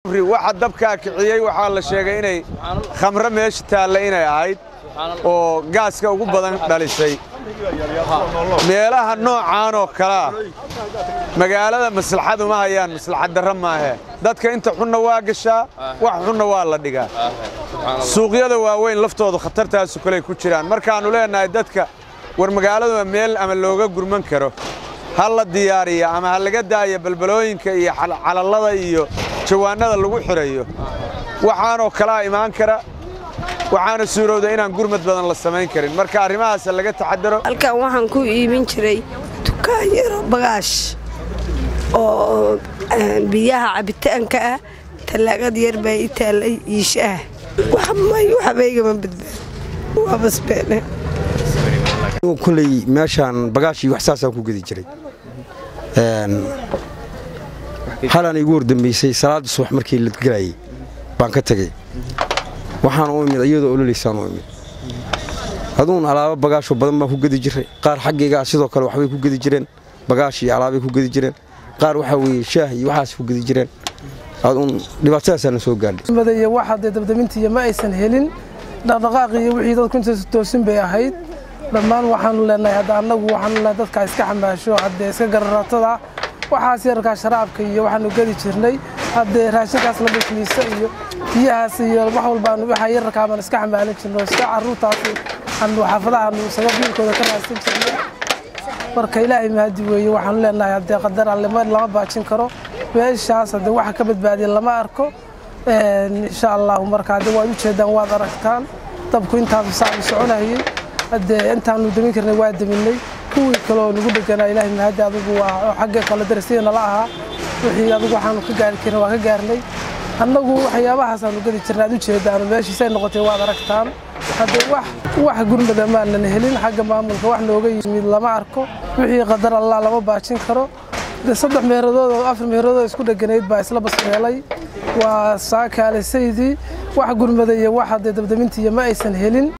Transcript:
Waxa dabkaa kiciyey waxaa la sheegay inay khamro meesha taalla inay ahayd oo gaaska ugu badan dhalisay. Meelaha noocaan oo kalea magaalada maslaxad uma hayaan, maslaxad darra maahe. Dadka inta xunna waa gashaa, wax xunna waa la dhigaa. Suuqyada waaweyn laftoodu khatartaasu kaley ku jiraan. Markaannu leennahay dadka, war magaaladu meel ama looga gurman karo ha la diyaariya ama ha laga daaya balbalooyinka iyo calallada iyo jawaannada lagu xidhayo, waxaanoo kalaa imaan kara, waxaana suurowda inaan gurmad badan la samayn karin. Marka arrimahaasa laga taxadaro. Halkan waxaan ku iibin jiray dukaan yaro bagaash oo biyaha cabitaanka ah, tallaagad yar baa ii taallay, iishaah waxmay waxba igama badbaad, waa basbeene. Koley meeshaan bagaash iyo wax saasaan ku gedi jiray. Xalaan igu hordambaysay salaadda subax markii la gelayay baan ka tegey. Waxaan u imid iyadoo ololeysaan u imid. Aduun alaabo bagaashoo badan baan ku gedi jiray. Qaar xaggaygaa sidoo kale waxbay ku gedi jireen, bagaash iyo alaabay ku gedi jireen, qaar waxaa weeye shaah iyo waxaas ku gedi jireen. Aduun dhibaatadaasaana soo gaadhay. Iyo waxa dee dabdamintiiyo ma aysan helin dhaqdhaqaaq iyo wixii dadku inta toosin bay ahayd. Dhammaan waxaanu leenahay hadda annagu waxaanu leenahay dadka iska xamaasho, haddee iska gararatada waxaas yarkaa sharaabka iyo waxaanu gedi jirnay, haddee raashinkaas la dhifmiisa iyo biyahaas iyo wax walbaanu waxa yararkaa baan iska xamaalin jirnay oo iska carruurtaas aanu xaafadahaanu isaga biilkooda ka raadsan jirnay. Marka Ilaahay mahadi weeye, waxaanu leenahay haddee qadar Alle lama baajin karo. Meeshaas haddee waxa ka badbaadiya lama arko, insha Allahu. Marka haddee waad ujeedaan, waad aragtaan dabku intaasu saacu soconayay. Haddee intaanu demin karnay waa deminay, kuwii kale oo nagu dheganaa Ilaahay mahadi adigu waa xagga kale darasiya nala ahaa. Wixii adigu waxaanu ka gaari karnay waa ka gaarnay. Annagu waxyaabahaas-aanu gadi jirnay, aad ujeedaanu meeshiisay noqotay, waad aragtaan. Haddee wax gurmada maanan helin, xagga maamulka wax nooga yimid lama arko. Wixii qadar Allah lama baajin karo. 3 meeradood oo 4 meeradood isku dheganayd baa isla basbeelay, waa saakaalisaydii. Wax gurmada iyo wax haddee dabdamintiiyo ma aysan helin.